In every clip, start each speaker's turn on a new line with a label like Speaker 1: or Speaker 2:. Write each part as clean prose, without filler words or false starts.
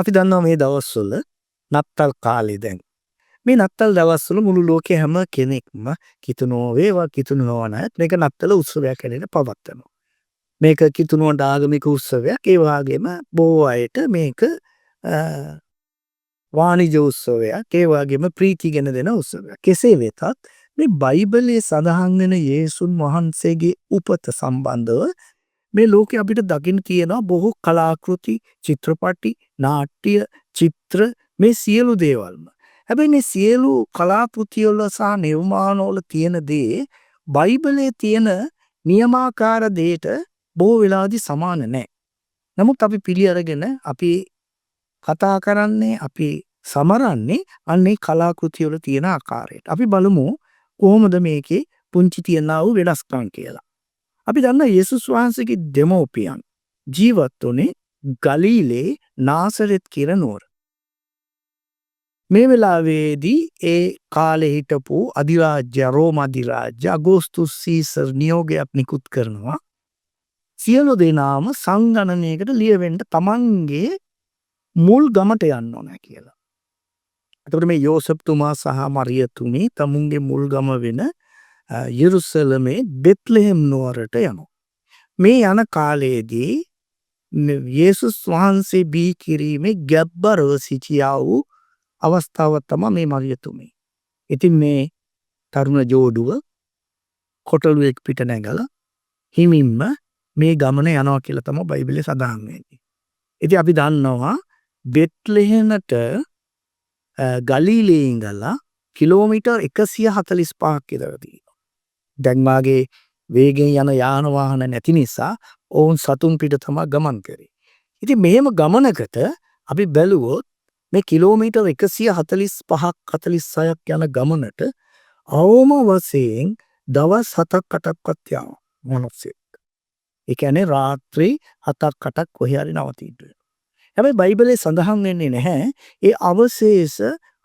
Speaker 1: අපි දන්නවා මේ දවස්වල නත්තල් කාලේ දැන්. මේ නත්තල් දවස්වල මුළු ලෝකයේ හැම කෙනෙක්ම කිතුනෝ වේවා කිතුනු නොවන අයත් මේක නත්තල උත්සවයක් හැටියට පවත්වනවා. මේක කිතුනුවන්ට ආගමික උත්සවයක්. ඒ වගේම බොහෝ අයට මේක වාණිජ උත්සවයක්. ඒ වගේම ප්‍රීති ගෙන දෙන උත්සවයක්. කෙසේ වෙතත් මේ බයිබලයේ සඳහන් වෙන යේසුන් වහන්සේගේ උපත සම්බන්ධව මේ ලෝකේ අපිට දකින්න තියෙනවා බොහෝ කලාකෘති, චිත්‍රපටි, නාට්‍ය, චිත්‍ර මේ සියලු දේවල්ම. හැබැයි මේ සියලු කලාකෘති වල සහ නිර්මාණ වල තියෙන දේ බයිබලයේ තියෙන නියමාකාර දේට බොහෝ වෙලාවදී සමාන නෑ. නමුත් අපි පිළි අරගෙන අපි කතා කරන්නේ, අපි සමරන්නේ අන්න ඒ කලාකෘති වල තියෙන ආකාරයට. අපි බලමු කොහොමද මේකේ පුංචි තියනා වූ වෙනස්කම් කියලා. අපි දන්නා යේසුස් වහන්සේගේ දෙමව්පියන් ජීවත් වුණේ ගලීලේ නාසරෙත් කියන නුවර. මේ වෙලාවේදී ඒ කාලේ හිටපු අධිරාජ්‍ය, රෝම අධිරාජ්‍ය අගෝස්තුස් සීසර් නියෝගයක් නිකුත් කරනවා. සියලු දෙනාම සංගණනයකට ලියවෙන්න තමන්ගේ මුල් ගමට යන්න ඕන කියලා. එතකොට මේ යෝසප්තුමා සහ මරියතුමී තමුන්ගේ මුල් ගම වෙන යෙරුසලමේ බෙත්ලෙහෙම් නුවරට යනවා. මේ යන කාලයේදී යේසුස් වහන්සේ බිහි කිරීමේ ගැබ්බරව සිටියා වූ අවස්ථාවක් තමයි මේ මරියතුමී. ඉතින් මේ තරුණ ජෝඩුව කොටලුවෙක් පිට නැගලා හිමින්ම මේ ගමන යනවා කියලා තමයි බයිබලයේ සඳහන් වෙන්නේ. ඉතින් අපි දන්නවා බෙත්ලෙහෙමට ගලීලේ ඉඳලා කිලෝමීටර් 145ක් විතර තියෙනවා. දැන් වාගේ වේගෙන් යන යාන වාහන නැති නිසා ඔවුන් සතුන් පිට තමයි ගමන් කරේ. ඉතින් මෙහෙම ගමනකට අපි බැලුවොත් මේ කිලෝමීටර් 145ක් 46ක් යන ගමනට අවම වශයෙන් දවස් 7ක් 8ක්වත් යනවා මිනිස්සෙක්. ඒ කියන්නේ රාත්‍රී 7ක් 8ක් කොහේ හරි නවතින්න වෙනවා. හැබැයි බයිබලයේ සඳහන් වෙන්නේ නැහැ ඒ අවශේෂ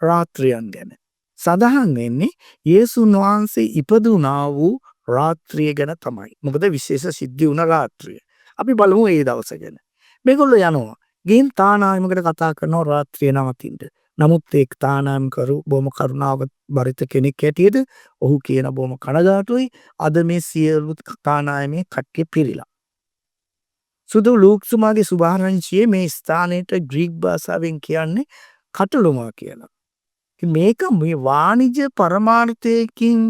Speaker 1: රාත්‍රියන් ගැන. සඳහන් වෙන්නේ යේසුන් වහන්සේ ඉපදුනා වූ රාත්‍රිය ගැන තමයි. මොකද විශේෂ සිද්ධි වුණ රාත්‍රිය. අපි බලමු ඒ දවස ගැන. මේගොල්ලෝ යනවා. ගිහින් තානායමකට කතා කරනවා රාත්‍රිය නවතින්න. නමුත් ඒ තානායම්කරු බොහොම කරුණාව බරිත කෙනෙක් හැටියට ඔහු කියන බොහොම කනගාටුයි, අද මේ සියලු තානායමේ කට්ටිය පිරිලා. සුදු ලූක්සුමාගේ සුභාරංචියේ මේ ස්ථානයට ග්‍රීක් භාෂාවෙන් කියන්නේ කටලුමා කියලා. ඉතින් මේක මේ වාණිජ පරමාර්ථයකින්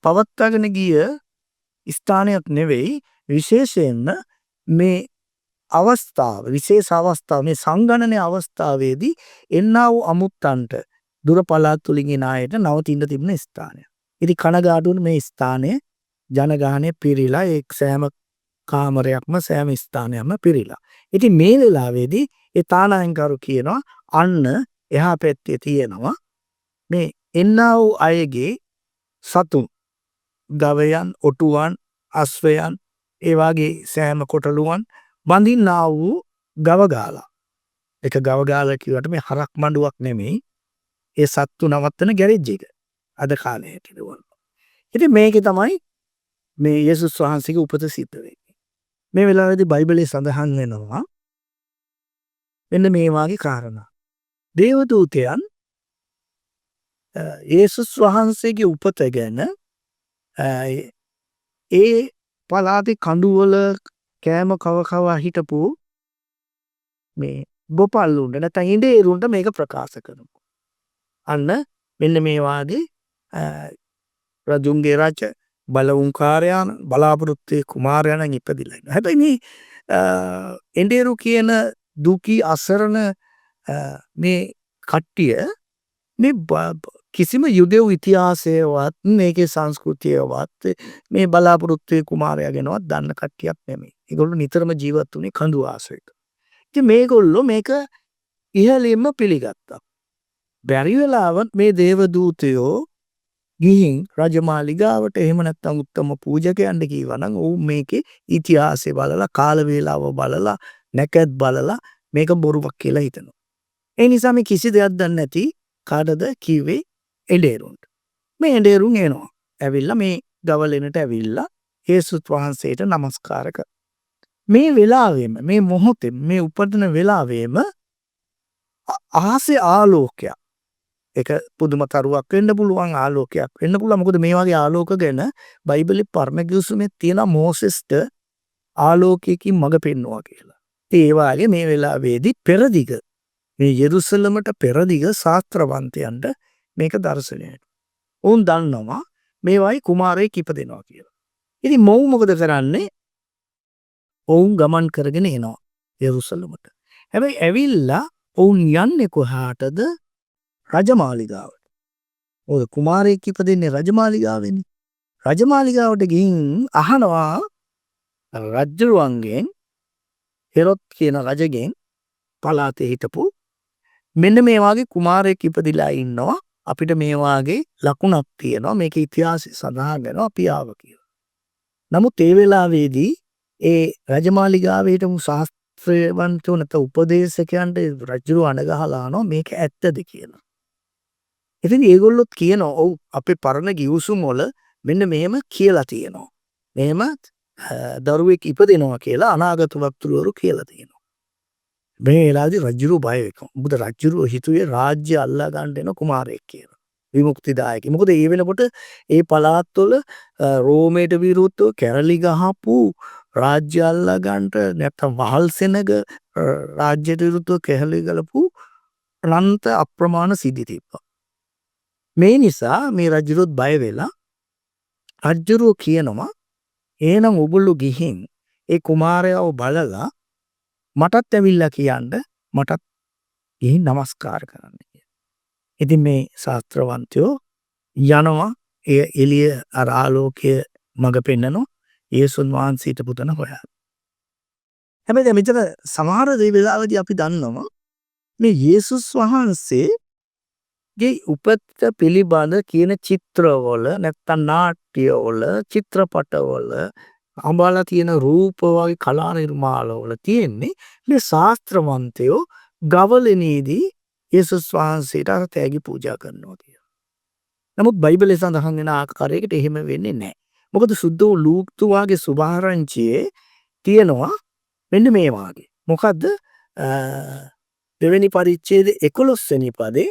Speaker 1: පවත්වාගෙන ගිය ස්ථානයක් නෙවෙයි. විශේෂයෙන්ම මේ අවස්ථාව, විශේෂ අවස්ථාව, මේ සංගණනයේ අවස්ථාවේදී එන්නා වූ අමුත්තන්ට දුර පළාත් තුලින් එන අයට නවතින්න තිබුණ ස්ථානය. ඉතින් කනගාටු වුණ මේ ස්ථානය ජනගහනය පිරීලා, ඒ සෑම කාමරයක්ම සෑම ස්ථානයක්ම පිරීලා. ඉතින් මේ වෙලාවේදී ඒ තානායම්කරු කියනවා අන්න එහා පැත්තේ තියෙනවා මේ එන්නා වූ අයගේ සතුන්, ගවයන්, ඔටුවන්, අශ්වයන්, ඒ වගේ සෑම කොටලුවන් බඳින්නා වූ ගවගාලා. ඒක ගවගාලා කියුවට මේ හරක් මඬුවක් නෙමෙයි. ඒ සත්තු නවත්තන ගෑරේජ් එක. අද කාලේ හැටියට වුණා. ඉතින් මේකේ තමයි මේ යේසුස් වහන්සේගේ උපත සිද්ධ වෙන්නේ. මේ වෙලාවේදී බයිබලයේ සඳහන් වෙනවා මෙන්න මේ වාගේ කාරණා. දේවදූතයන් යේසුස් වහන්සේගේ උපත ගැන ඒ පළාතේ කඳුවල කෑම කව කව හිටපු මේ බොපල්ලුන්ට නැත්නම් ඉන්දේරුන්ට මේක ප්‍රකාශ කරනවා. අන්න මෙන්න මේ වාගේ රජුන්ගේ රජ, බලවුන්කාරයාණන්, බලාපොරොත්තු කුමාරයාණන් ඉපදිලා ඉන්නවා. හැබැයි මේ එන්ඩේරු කියන දුකී අසරණ මේ කට්ටිය මේ කිසිම යුදෙව් ඉතිහාසයවත් මේකේ සංස්කෘතියවත් මේ බලාපොරොත්තු කුමාරයා ගැනවත් දන්න කට්ටියක් නෙමෙයි. ඒගොල්ලෝ නිතරම ජීවත් වුණේ කඳු ආශ්‍රිත. ඉතින් මේගොල්ලෝ මේක ඉහළින්ම පිළිගත්තා. බැරි වෙලාවත් මේ දේවදූතයෝ ගිහින් රජමාලිගාවට එහෙම නැත්නම් උත්තම පූජකයන්ට කීවා නම් ඔවුන් මේකේ ඉතිහාසය බලලා, කාල වේලාව බලලා, නැකත් බලලා මේක බොරුවක් කියලා හිතනවා. ඒ නිසා මේ කිසි දෙයක් දන්නේ නැති කාටද කිව්වේ? එඬේරුන්ට. මේ එඬේරුන් එනවා. ඇවිල්ලා මේ ගවලෙනට ඇවිල්ලා යේසුස් වහන්සේට නමස්කාර කරනවා. මේ වෙලාවෙම, මේ මොහොතේ, මේ උපදින වෙලාවෙම අහසේ ආලෝකයක්. ඒක පුදුම තරුවක් වෙන්න පුළුවන්, ආලෝකයක් වෙන්න පුළුවන්. මොකද මේ වගේ ආලෝක ගැන බයිබලේ පරණ ගිවිසුමේ තියෙන මෝසෙස්ට ආලෝකයකින් මඟ පෙන්වුවා කියලා. ඉතින් ඒ වාගේ මේ වෙලාවේදී පෙරදිග මේ යෙරුසලමට පෙරදිග ශාස්ත්‍රවන්තයන්ට මේක දර්ශනයක්. ඔවුන් දන්නවා මේ වගේ කුමාරයෙක් ඉපදෙනවා කියලා. ඉතින් මොවුන් මොකද කරන්නේ? ඔවුන් ගමන් කරගෙන එනවා යෙරුසලමට. හැබැයි ඇවිල්ලා ඔවුන් යන්නේ කොහාටද? රජමාලිගාවට. මොකද කුමාරයෙක් ඉපදෙන්නේ රජමාලිගාවෙනේ. රජමාලිගාවට ගිහින් අහනවා රජ්ජුරුවන්ගෙන්, හෙරොත් කියන රජගෙන්, පළාතේ හිටපු, මෙන්න මේ වගේ කුමාරයෙක් ඉපදිලා ඉන්නවා, අපිට මේ වාගේ ලකුණක් තියෙනවා, මේක ඉතිහාසයේ සඳහන් වෙනවා, අපි ආව කියලා. නමුත් ඒ වෙලාවේදී ඒ රජමාලිගාවේ හිටපු ශාස්ත්‍රවන්තයෝ නැත්නම් උපදේශකයන්ට රජුරු අණ ගහලා අහනවා මේක ඇත්තද කියලා. ඉතින් ඒගොල්ලොත් කියනවා ඔව්, අපේ පරණ ගිවිසුම් වල මෙන්න මෙහෙම කියලා තියෙනවා. මෙහෙම දරුවෙක් ඉපදෙනවා කියලා අනාගත වක්තෘවරු කියලා තියෙනවා. මේ වෙලාවේදී රජුරු බය වෙනවා. මොකද රජුරු හිතුවේ රාජ්‍ය අල්ලා ගන්න එන කුමාරයෙක් කියලා. විමුක්තිදායක. මොකද ඒ වෙනකොට ඒ පළාත්වල රෝමයට විරුද්ධව කැරලි ගහපු, රාජ්‍ය අල්ලා ගන්නට නැත්නම් වහල් සෙනග රාජ්‍යයට විරුද්ධව කැරලි ගලපු අනන්ත අප්‍රමාණ සිද්ධි තිබ්බා. මේ නිසා මේ රජුරුවත් බය වෙලා රජුරුව කියනවා, එහෙනම් ඔගොල්ලෝ ගිහින් ඒ කුමාරයව බලලා මටත් ඇවිල්ලා කියන්න, මටත් ගිහින් නමස්කාර කරන්න කියලා. ඉතින් මේ ශාස්ත්‍රවන්තයෝ යනවා, ඒ එළිය අර ආලෝකය මඟ පෙන්නනවා යේසුන් වහන්සේට පුතන හොයන්න. හැබැයි දැන් මෙතන සමහර දේ වෙලාවදී අපි දන්නවා මේ යේසුස් වහන්සේගේ උපත පිළිබඳ කියන චිත්‍රවල නැත්තම් නාට්‍යවල, චිත්‍රපටවල අඹාලා තියෙන රූප වගේ කලා නිර්මාණවල තියෙන්නේ මේ ශාස්ත්‍රවන්තයෝ ගවලෙනේදී යේසුස් වහන්සේට අර තෑගි පූජා කරනවා කියලා. නමුත් බයිබලයේ සඳහන් වෙන ආකාරයකට එහෙම වෙන්නේ නැහැ. මොකද සුද්ධ වූ ලූක්තුමාගේ සුභාරංචියේ තියෙනවා මෙන්න මේ වාගේ. මොකද්ද? දෙවෙනි පරිච්ඡේදයේ 11 වෙනි පදේ,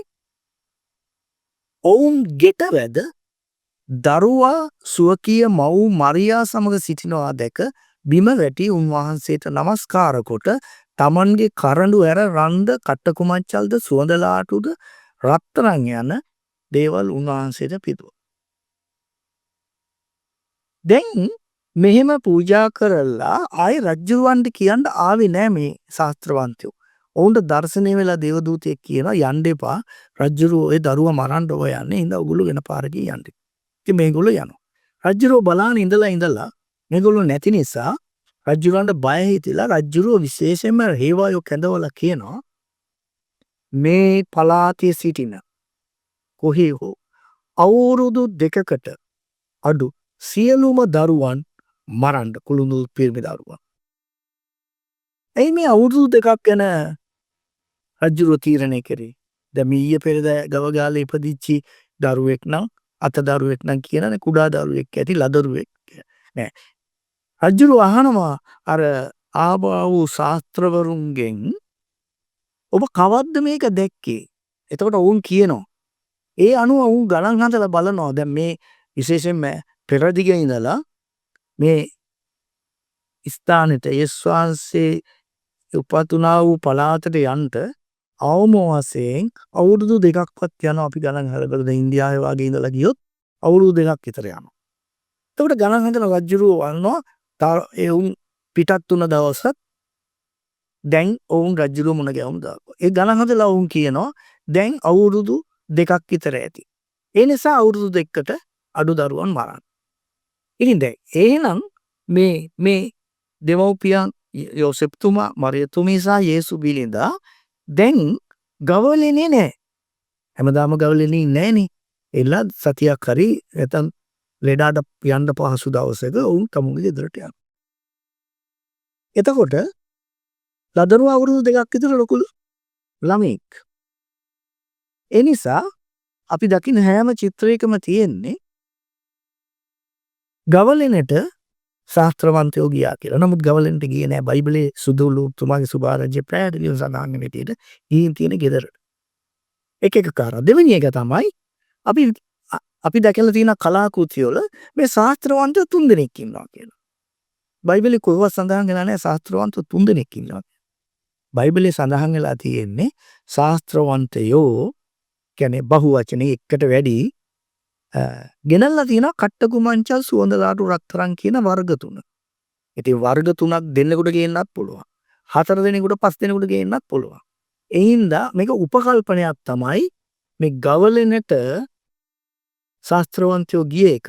Speaker 1: ඔවුන් ගෙට වැද දරුවා ස්වකීය මව් මරියා සමග සිටිනවා දැක බිම වැටි උන්වහන්සේට නමස්කාර කොට තමන්ගේ කරඬු ඇර රන්ද, කට්ටකුමච්චල්ද, සුවඳ ලාටුද, රත්තරන් යන දේවල් උන්වහන්සේට පිදුවා. දැන් මෙහෙම පූජා කරලා ආයේ රජ්ජුරුවන්ට කියන්න ආවේ නෑ මේ ශාස්ත්‍රවන්තයෝ. ඔවුන්ට දර්ශනය වෙලා දේවදූතයෙක් කියනවා යන්න එපා, රජ්ජුරුවෝ ඔය දරුවා මරන්න හොයන්නේ, හින්දා ඔයගොල්ලෝ වෙන පාරකින් යන්න. ඉතින් මේගොල්ලෝ යනවා. රජ්ජුරුවෝ බලාන ඉඳලා ඉඳලා මේගොල්ලෝ නැති නිසා රජ්ජුරුවන්ට බය හිතිලා රජ්ජුරුවෝ විශේෂයෙන්ම හේවායෝ කැඳවලා කියනවා මේ පළාතේ සිටින කොහේ හෝ අවුරුදු 2කට අඩු සියලුම දරුවන් මරන්න, කුළුඳු පිරිමි දරුවන්. ඇයි මේ අවුරුදු 2ක් ගැන රජ්ජුරුවෝ තීරණය කරේ? දැන් මේ ඊයේ පෙරේද ගව ගාලේ ඉපදිච්චි දරුවෙක් නම්, අත දරුවෙක් නම් කියනනේ, කුඩා දරුවෙක් ඇති, ලදරුවෙක් නෑ. රජ්ජුරුවෝ අහනවා අර ආවා වූ ශාස්ත්‍රවරුන්ගෙන්, ඔබ කවද්ද මේක දැක්කේ? එතකොට ඔවුන් කියනවා. ඒ අනුව ඔවුන් ගණන් හදලා බලනවා. දැන් මේ විශේෂයෙන්ම පෙරදිග ඉඳලා මේ ස්ථානෙට යේසුස් වහන්සේ උපතුනා වූ පළාතට යන්න අවම වශයෙන් අවුරුදු 2ක්වත් යනවා. අපි ගණන් හදලා බලමු. දැන් ඉන්දියාවේ වගේ ඉඳලා ගියොත් අවුරුදු 2ක් විතර යනවා. එතකොට ගණන් හදන රජුරුව වන්නවා ඒ උන් පිටත් වුණ දවසත් දැන් ඔවුන් රජුරුව මුණ ගැහුම් දාපුවා. ඒ ගණන් හදලා ඔවුන් කියනවා දැන් අවුරුදු 2ක් විතර ඇති. ඒ නිසා අවුරුදු 2කට අඩු දරුවන් මරන්න. ඉතින් දැන් එහෙනම් මේ මේ දෙමව්පියන් යෝසෙප්තුමා, මරියතුමී සහ යේසු බිලිඳා දැන් ගවලෙනේ නෑ. හැමදාම ගවලෙනේ නෑනේ. එලා සතියක් හරි නැත්නම් ලෙඩාට යන්න පහසු දවසක ඔවුන් තමුන්ගේ ගෙදරට යනවා. එතකොට ලදරුවා අවුරුදු 2ක් විතර ලොකු ළමෙක්. ඒ නිසා අපි දකින හැම චිත්‍රයකම තියෙන්නේ ගවලෙනට ශාස්ත්‍රවන්තයෝ ගියා කියලා. නමුත් ගවලෙන්ට ගියේ නෑ. බයිබලයේ සුදු ලූක්තුමාගේ සුභාරංචිය පැහැදිලිව සඳහන් වෙන විදිහට ගිහින් තියෙන ගෙදරට. එක එක කාරණා. දෙවෙනි එක තමයි අපි අපි දැකලා තියෙන කලාකෘති වල මේ ශාස්ත්‍රවන්තයෝ තුන්දෙනෙක් ඉන්නවා කියලා. බයිබලයේ කොහෙවත් සඳහන් වෙලා නැහැ ශාස්ත්‍රවන්තයෝ තුන්දෙනෙක් ඉන්නවා. බයිබලයේ සඳහන් වෙලා තියෙන්නේ ශාස්ත්‍රවන්තයෝ කියන්නේ බහුවචනේ එකට වැඩි ගෙනල්ලා තියෙනවා කට්ටකු මංචල් සුවඳ ලාටු රත්තරන් කියන වර්ග තුන. ඉතින් වර්ග තුනක් දෙන්නෙකුට ගේන්නත් පුළුවන්. හතර දෙනෙකුට පස් දෙනෙකුට ගේන්නත් පුළුවන්. ඒ හින්දා මේක උපකල්පනයක් තමයි මේ ගවලෙනට ශාස්ත්‍රවන්තයෝ ගිය එක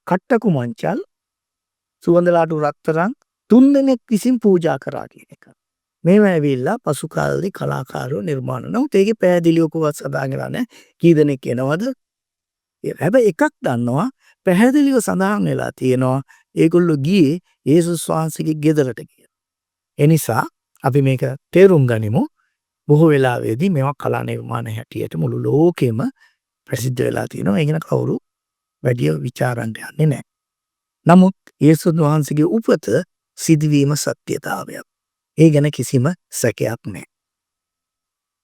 Speaker 1: කට්ටකු මංචල් සුවඳ ලාටු රත්තරන් තුන් දෙනෙක් විසින් පූජා කරා කියන එක. මේවා ඇවිල්ලා පසු කාලේ කලාකාරයෝ නිර්මාණ. නමුත් ඒකේ පැහැදිලිව කොහොමවත් සඳහන් වෙලා නැහැ. කී දෙනෙක් එනවද? හැබැයි එකක් දන්නවා, පැහැදිලිව සඳහන් වෙලා තියෙනවා ඒගොල්ලෝ ගියේ යේසුස් වහන්සේගේ ගෙදරට කියලා. ඒ නිසා අපි මේක තේරුම් ගනිමු. බොහෝ වෙලාවෙදී මේවා කලා නිර්මාණ හැටියට මුළු ලෝකෙම ප්‍රසිද්ධ වෙලා තියෙනවා. ඒ ගැන කවුරු වැඩි විචාරන්න යන්නේ නැහැ. නමුත් යේසුස් වහන්සේගේ උපත සිදුවීම සත්‍යතාවයක්. ඒ ගැන කිසිම සැකයක් නැහැ.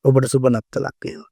Speaker 1: ඔබට සුබ නත්තලක් වේවා.